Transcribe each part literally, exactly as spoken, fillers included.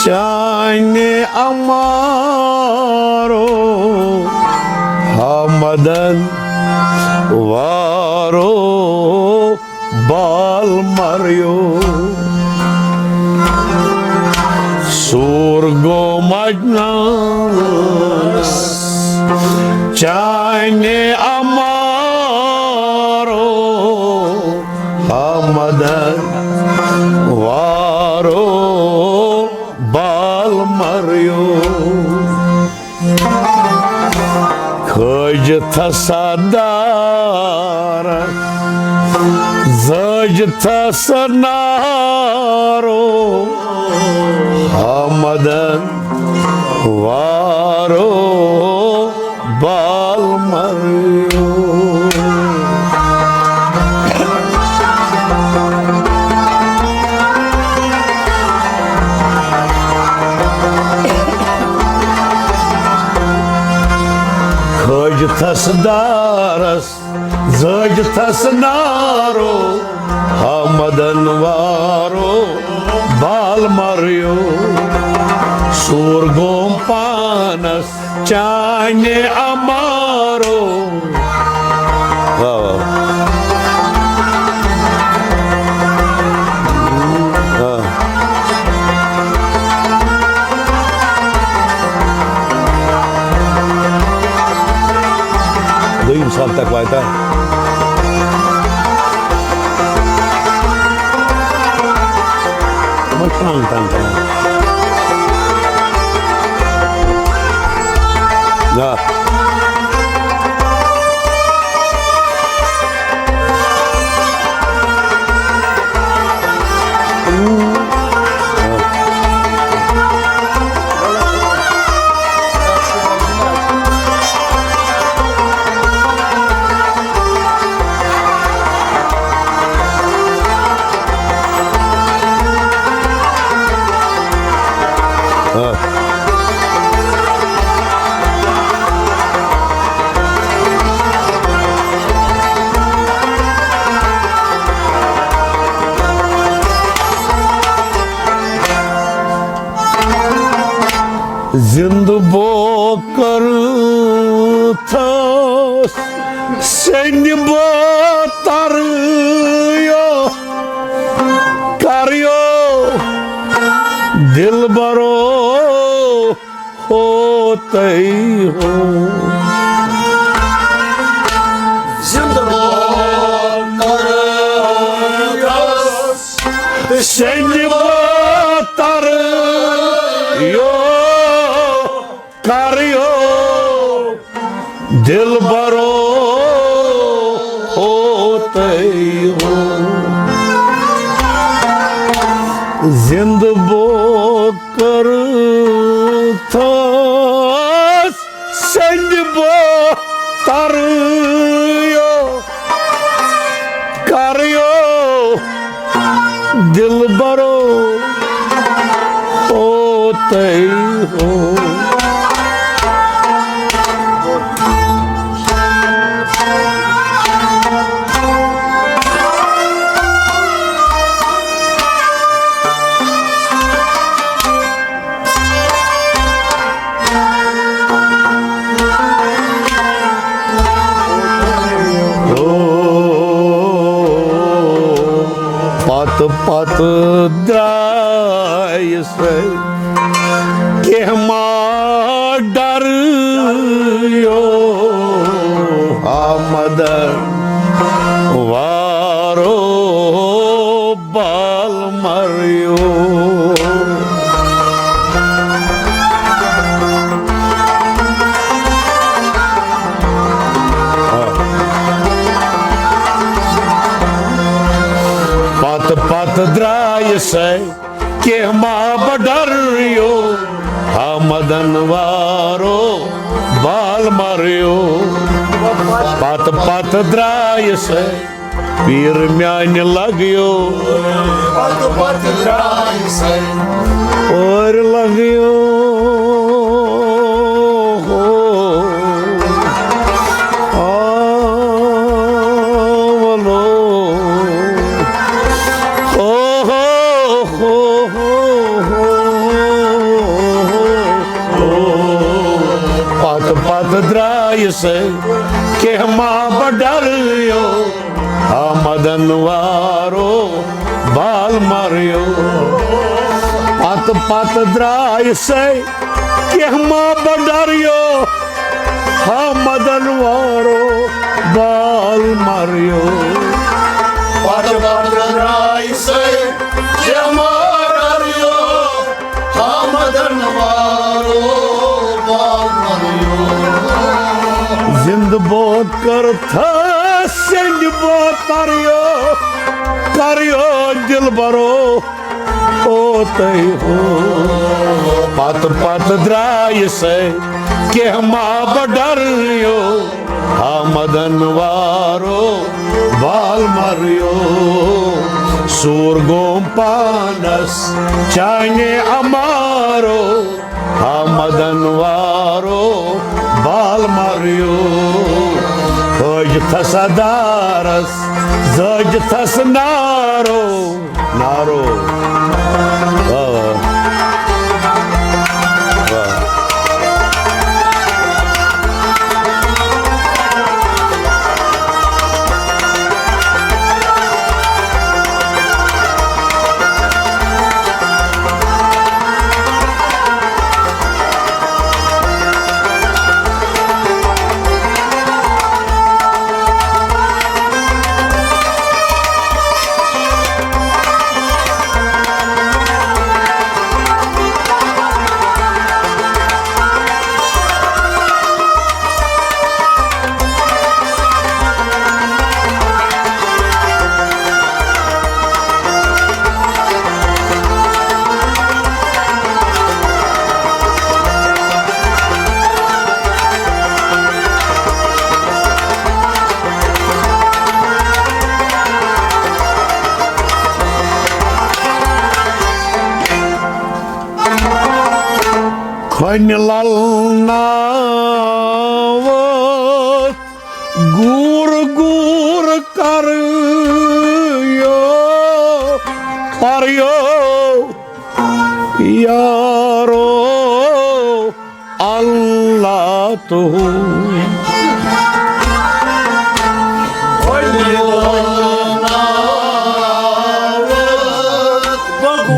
چانہِ امارو حمدن وارو بال مریو۔ سور گو مجنس چانہِ امارو حمدن وارو بال مریو۔ کھٲجِتھ صدارس، زٲجِتھ سنارو، حمدن وارو بال مریو۔ کھٲجِتھ صدارس، زٲجِتھ سنارو، حمدن وارو بال مریو۔ سور گوم پانس چانہِ امارو۔ واہ، واہ۔ آ۔ دوٚیِم سب تک واتان۔ وۄنۍ چھُ ٹنٛگ ٹنٛگ کران۔ آ۔ زِندٕ بو کٔرتھس سیٚنٛدِ بو ترٕیو، کریو دلبرو ہوتے ہو۔ زِندٕ بو کٔرتھس سیٚنٛدِ بو ترٕیو، کریو دلبرو ہوتے ہو۔ زِندٕ بو کٔرتھس سیٚنٛدِ بو ترٕیو، کریو دلبرو ہوتے ہو۔ پتہٕ پتہٕ درٛاے سۄ کینٛہہ ما ڈریو، آمدن وارو بال مریو۔ پتہٕ پتہٕ درٛاے سۄ کینٛہہ ما ڈریو، آمدن وارو بال مریو۔ پتہٕ پتہٕ درٛاے سۄ پیٖر میانہِ لگیو۔ پتہٕ پتہٕ درٛاے سۄ۔ اور لگیو۔ آ، ولو۔ او ہو ہو ہو ہو۔ سے کینٛہہ ما بہ ڈریو، آمدن وارو بال مریو۔ پتہٕ پتہٕ درٛاے سے کینٛہہ ما بہ ڈریو، آمدن وارو بال مریو۔ پتہٕ پتہٕ درٛاے سے کینٛہہ ما بہ ڈریو، آمدن وارو بال مریو۔ زندٕ بوت کر تھس سندِ بوت کریو، کریو دلبرو او تۄہہِ ہو۔ پتہٕ پتہٕ درٛاے سے کینٛہہ ما بہ ڈریو، آمدن وارو بال مریو۔ سوٗر گوم پانس چانہِ امارو، آمدن وارو بال مریو۔ پھٲج تھس ادارس، زٲج تھس نارو، نارو۔ آ۔ آ۔ کھۄنہِ لل ناوت گوٗر گوٗر کرٕ یو، پر یو یارو اللہ تو۔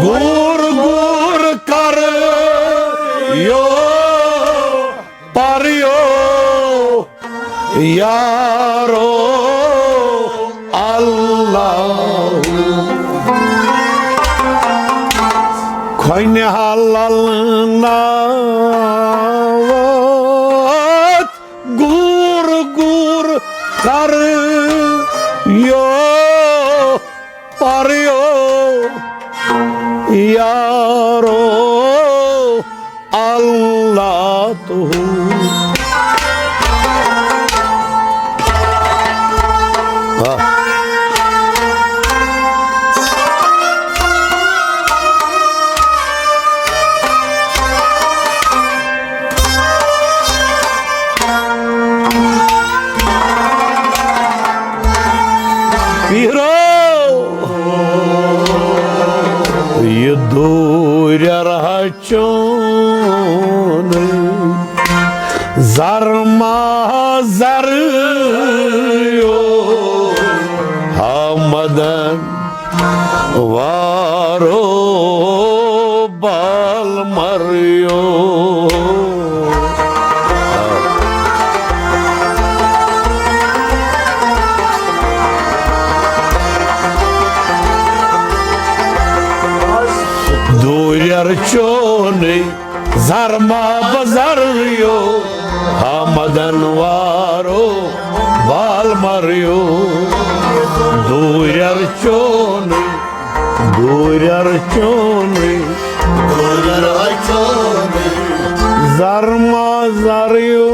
گوٗر گوٗر کرٕ یو، پر یو یارو اللہ۔ کھۄنہِ لل ناوت گوٗر گوٗر کرٕ یو، پر یو یارو اللہ تو۔ پیرو، یہِ دوٗرٮ۪ر ہا چون زر ما زر یو، آمدن وارو بال مریو۔ دوٗرٮ۪ر چونُے زر ما بہ زر یو، آمدن وارو بال مریو۔ دوٗرٮ۪ر چونُے، دوٗرٮ۪ر چونُے، دوٗرٮ۪ر چونُے، زر ما زر یو۔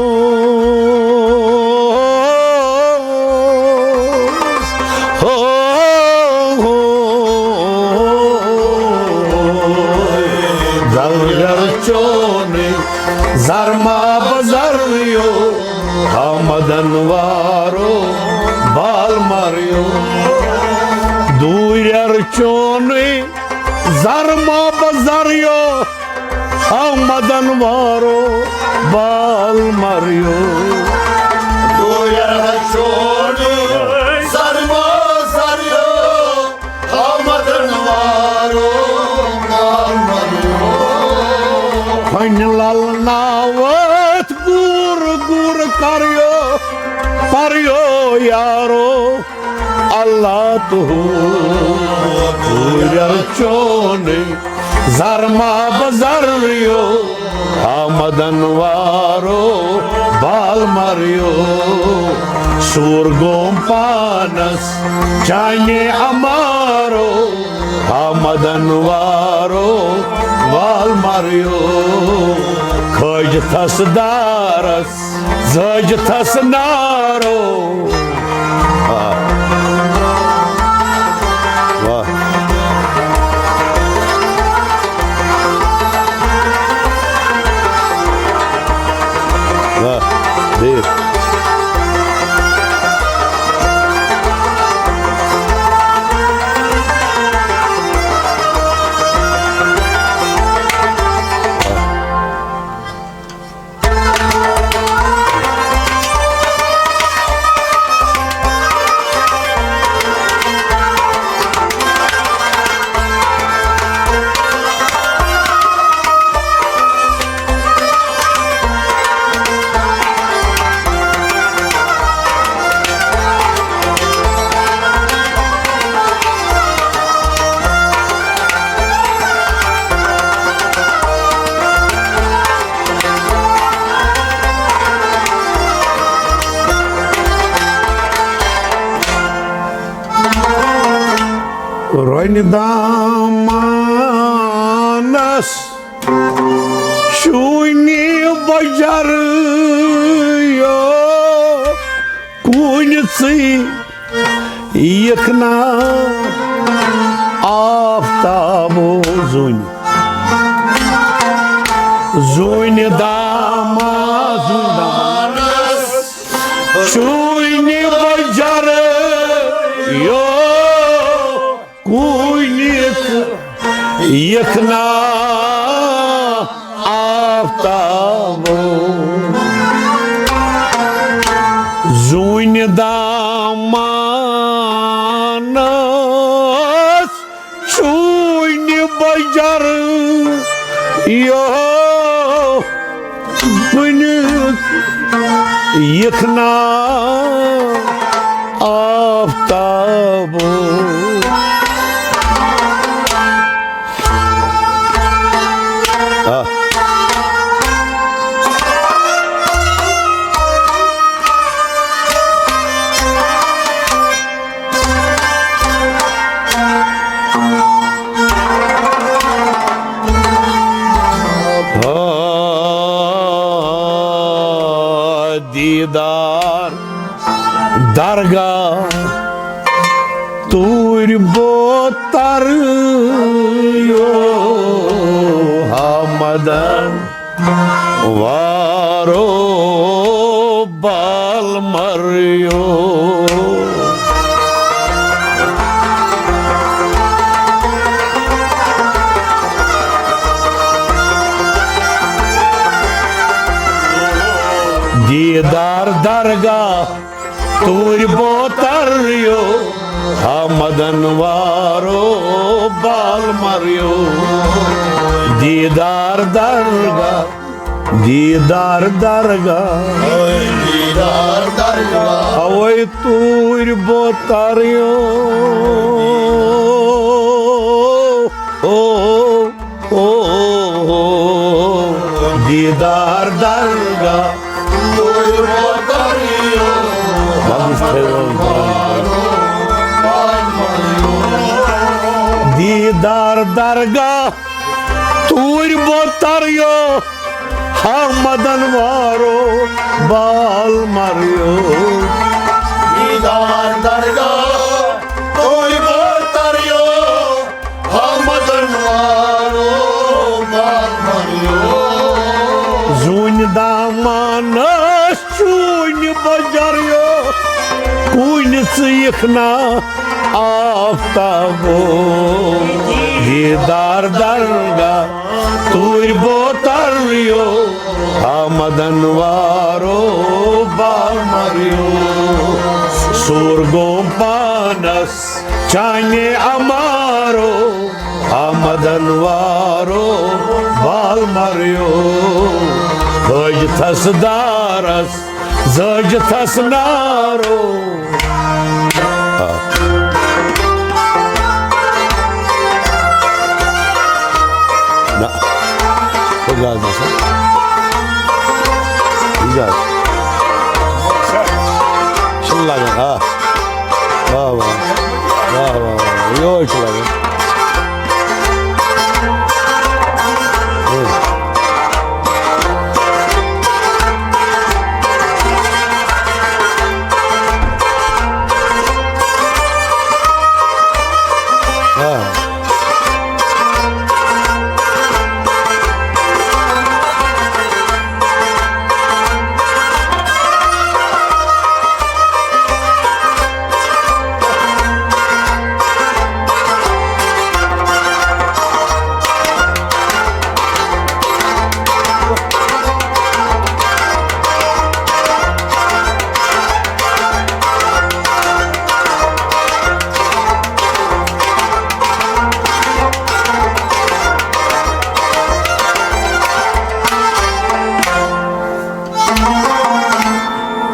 ہو، ہو، دوٗرٮ۪ر چونُے، زر ما بہ زر یو، آمدن وارو بال مریو۔ دوٗرٮ۪ر چونُے زر ما بہ زر یو، آمدن وارو بال مریو۔ اللہ تو پورا چون زرما بزریو آمدن وارو بال مریو سور گوم پانس چانے امارو آمدن وارو بال مریو کھج تھس دارس زج تھس نارو۔ آ۔ واہ۔ واہ۔ بیٚیہِ۔ رۄنہِ دامانس چوٗنہِ بجر یو کُنہِ ژٕے یِکھ نا آفتابو زوٗنہِ۔ زوٗنہِ داما، زوٗنہِ دامانس چوٗنہِ بجر یو کُنہِ یِکھ نا آفتابو۔ زوٗنہِ دامانس چوٗنہِ بجر یو کُنہِ یِکھ نا آفتابو۔ آ۔ دیٖدار درگاہ توٗرۍ بوتر یو آمدن وارو بال مریو۔ دیٖدار درگاہ توٗرۍ بوتر یو آمدن وارو بال مریو۔ دیٖدار درگاہ، دیٖدار درگاہ، دیٖدار درگاہ۔ اوے توٗرۍ بوتر یو۔ او، او، او، دیٖدار درگاہ۔ دیٖدار درگاہ توٗرۍ بوتر یو آمدن وارو بال مریو۔ دیٖدار درگاہ توٗرۍ بوتر یو آمدن وارو بال مریو۔ زوٗنہِ دامانس چوٗنہِ بجر یو کُنہِ ژٕ یِکھ نا آفتابو۔ دیٖدار درگاہ توٗرۍ بوتر یو آمدن وارو بال مریو۔ سور گوم پانس چانے امارو آمدن وارو بال مریو۔ کھج تھس دارس زج تھس نارو۔ آ۔ یہوے چھُ لگان۔ آ۔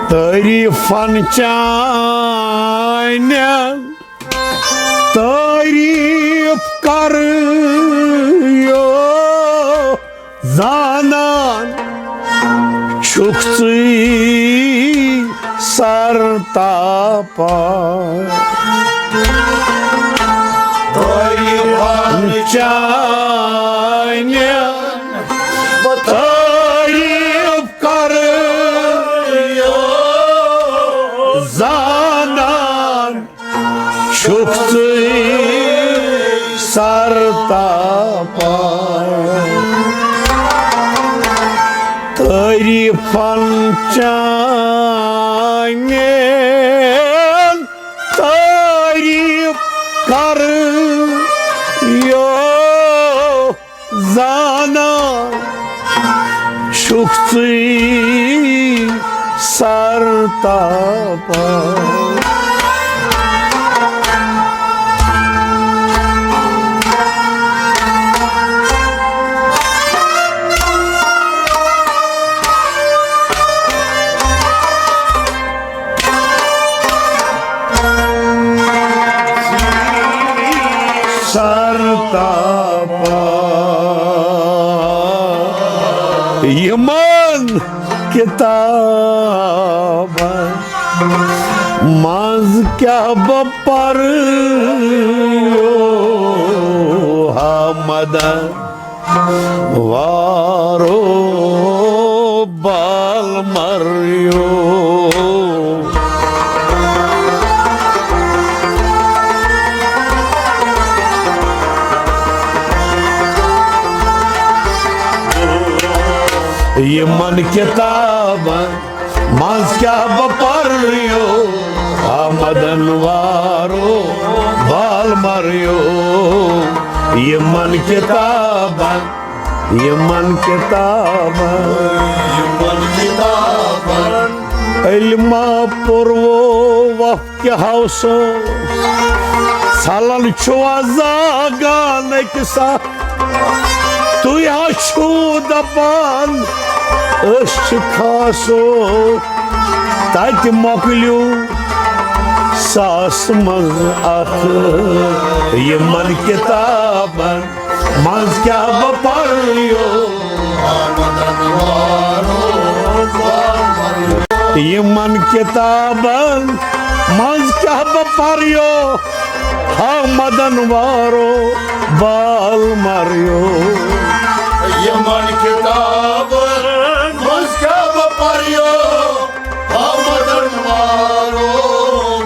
تعریفن چانٮ۪ن تعریف کرٕ یو زانان چھُکھ ژٕے سر تاپان۔ تعریفن چانٮ۪ن تعریف کرٕ یو زانان چھُکھ ژٕے سر تاپان۔ تعریفن چانٮ۪ن تعریف کرٕ یو زانان چھُکھ ژٕے سر تاپان۔ سر تاپان۔ یِمن کِتابن منٛز کیٛاہ بہٕ پرٕ یو ہا مدن وارو بال مریو۔ یِمن کِتابن منٛز کیٛاہ بہٕ پریو، آمدن وارو بال مریو۔ یِمن کِتابن، یِمن کِتابن، یِمن کِتابن۔ علما پوٚروو وفقِ ہوسو، ژھلن چھُوا زاگان أکِس اکھ۔ تُہۍ ہا چھِو دپان أسۍ چھِ خاصو، تتہِ مۄکلیو ساس منٛز اکھ۔ یِمن کِتابن منٛز کیٛاہ بہٕ پریو، یِمن کِتابن منٛز کیٛاہ بہٕ پریو، ہا مدن وارو بال مریو۔ یِمن کِتابن منٛز کیٛاہ بہٕ پریو، ہا مدن وارو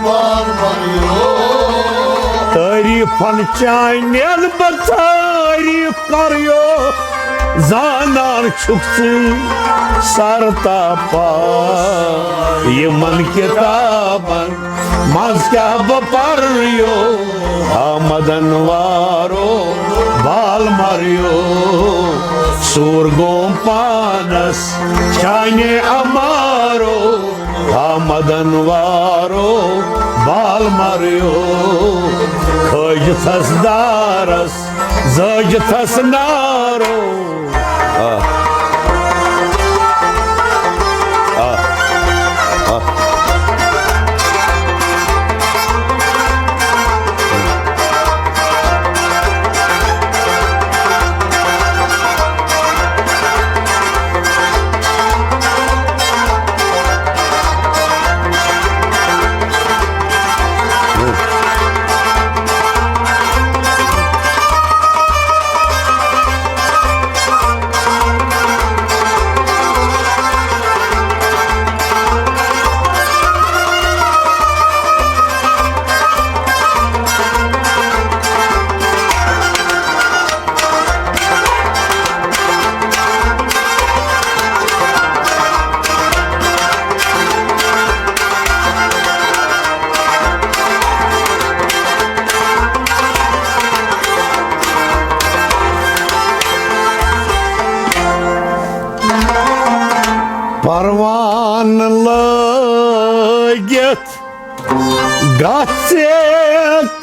بال مریو۔ تعریفن چانٮ۪ن بہٕ تعریف کریو، زانان چھُکھ ژٕ سر تاپان۔ یِمن کِتابن منٛز کیٛاہ بہٕ پریو، آمدن وارو بال مریو۔ سوٗر گوم پانس چانہِ امارو، آمدن وارو بال مریو۔ کھٲجتھس دارس زٲجتھس نارو۔ آ۔ آ۔ آ۔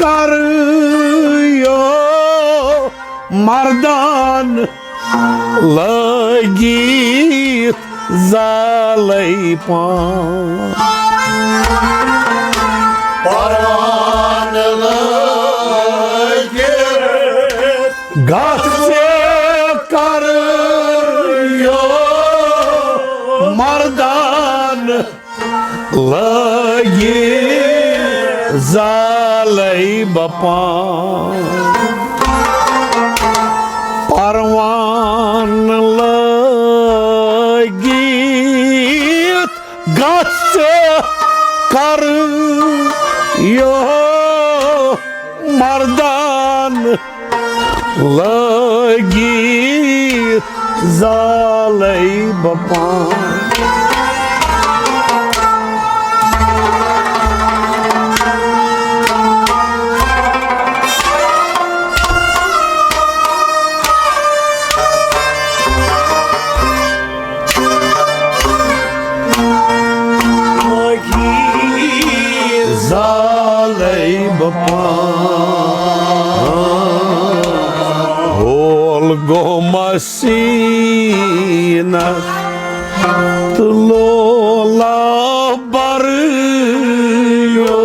کر یو مردان لٲگِتھ زالے پان۔ پروان لٲگِتھ گژھ ژےٚ کر یو مردان لٲگِتھ زالے بہٕ پان۔ پروان لٲگِتھ گژھ ژےٚ کر یو مردان لٲگِتھ زالے بہٕ پان۔ زالے بہٕ پان۔ ہول گوٚمس سیٖنس تہٕ لولہ بریو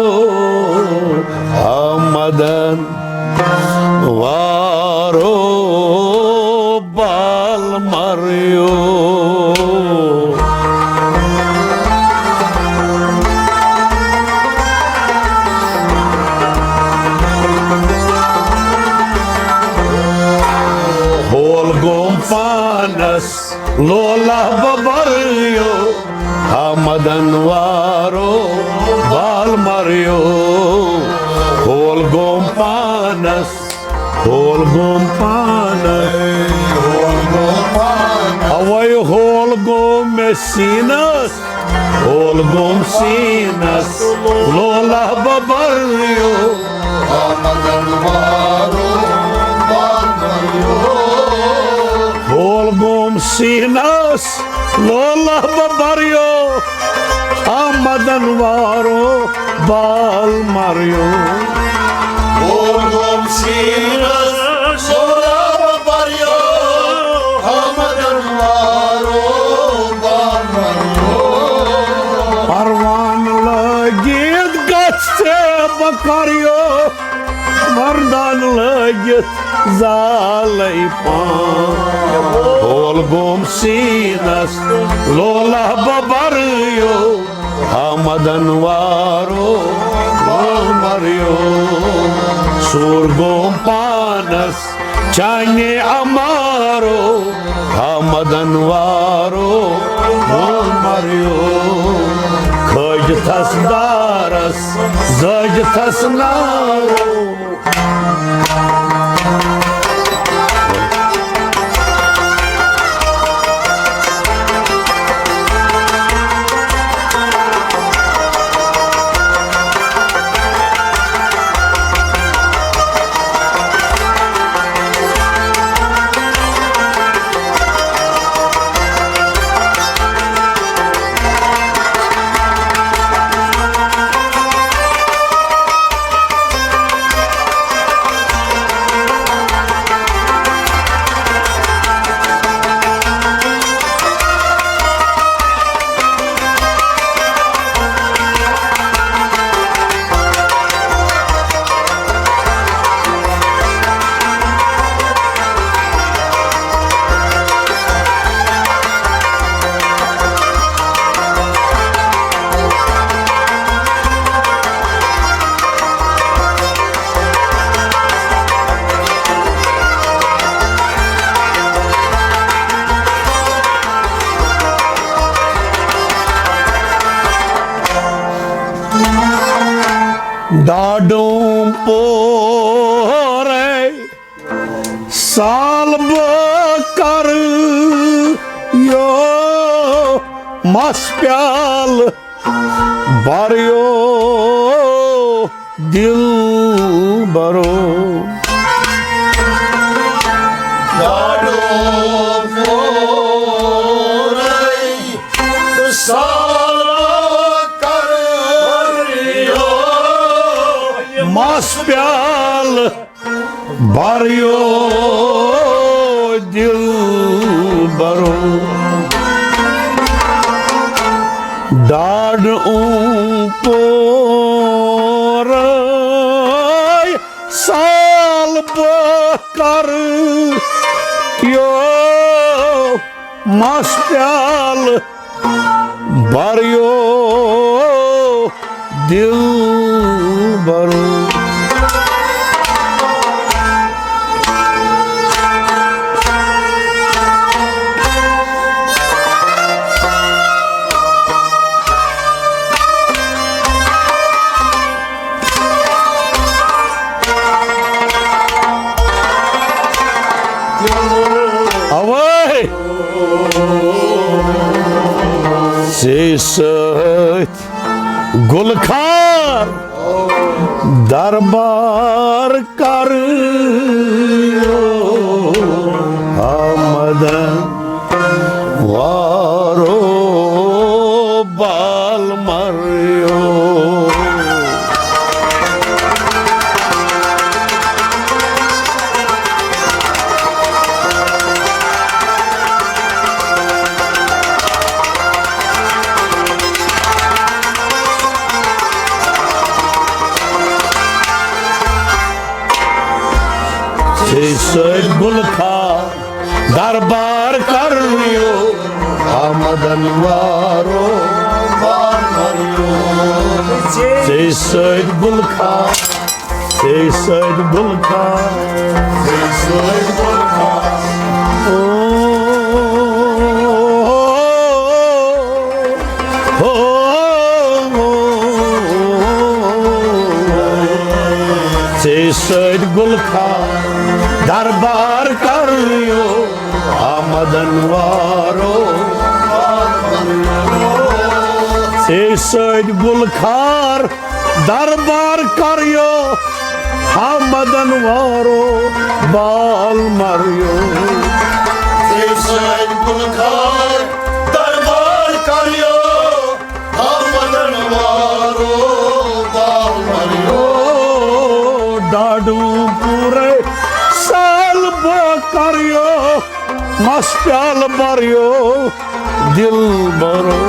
آمدن وارو بال مریو۔ ہول گوٚم پانس لولہ بہٕ بریو، آمدن وارو بال مریو۔ ہول گوٚم پانس، ہول گوٚم پانس، ہول گوٚم پانس۔ اوے ہول گوٚم مےٚ سیٖنس، ہول گوٚم سیٖنس، لولہ بہٕ بریو۔ آمدن وارو بال مریو۔ ہول گوٚم سیٖنس، لولہ بہٕ بریو۔ آمدن وارو بال مریو۔ ہول گوٚم سیٖنس، لولہ بہٕ بریو۔ آمدن وارو بال مریو۔ پروان لٲگِتھ گژھ ژےٚ بہٕ کریو، مردان لٲگِتھ زالے پان۔ ہول گوٚم سیٖنس، لولہ بہٕ بریو، آمدن وارو بال مریو۔ سوٗر گوٚم پانس چانہِ امارو، آمدن وارو بال مریو۔ کھٲجتھس دارس، زٲجتھس نارو۔ ڈاڈوم پورے سال بہٕ کرٕ یو مس پیالہٕ بریو دل برو۔ ڈاڈوم پورے سال بہٕ کرٕ یو مس پیالہٕ بریو دل برو۔ ڈاڈ اون پورے سال بہ کر یو مس پیالہٕ بریو دل برو۔ اوے ژے سۭتۍ گُلہٕ خار دربار کر آمدن وارو بال مریو۔ ژے سۭتۍ گُلہٕ خار دربار کرنیو آمدن وارو بار مریو۔ ژے سۭتۍ گُلہٕ خار، ژے سۭتۍ گُلہٕ خار، ژے سۭتۍ گُلہٕ خار۔ او، او، او، او۔ ژے سۭتۍ گُلہٕ خار دربار کرنیو آمدن وارو۔ ژے سۭتۍ گُلہٕ خار دربار کریو آمدن وارو بال مریو۔ ژے سۭتۍ گُلہٕ خار دربار کریو آمدن وارو بال مریو۔ ڈاڈو پورے سال بہ کریو مس پیالہٕ بریو دل برو۔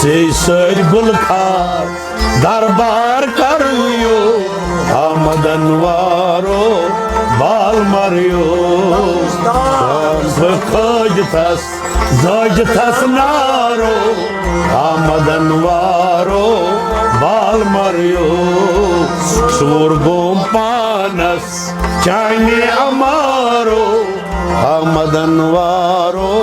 ژے سۭتۍ گُلہٕ خار دربار کریو آمدن وارو بال مریو۔ کھٲج تس زٲج تھس نارو آمدن وارو بال مریو۔ سور گوم پانس چانہِ امارو آمدن وارو۔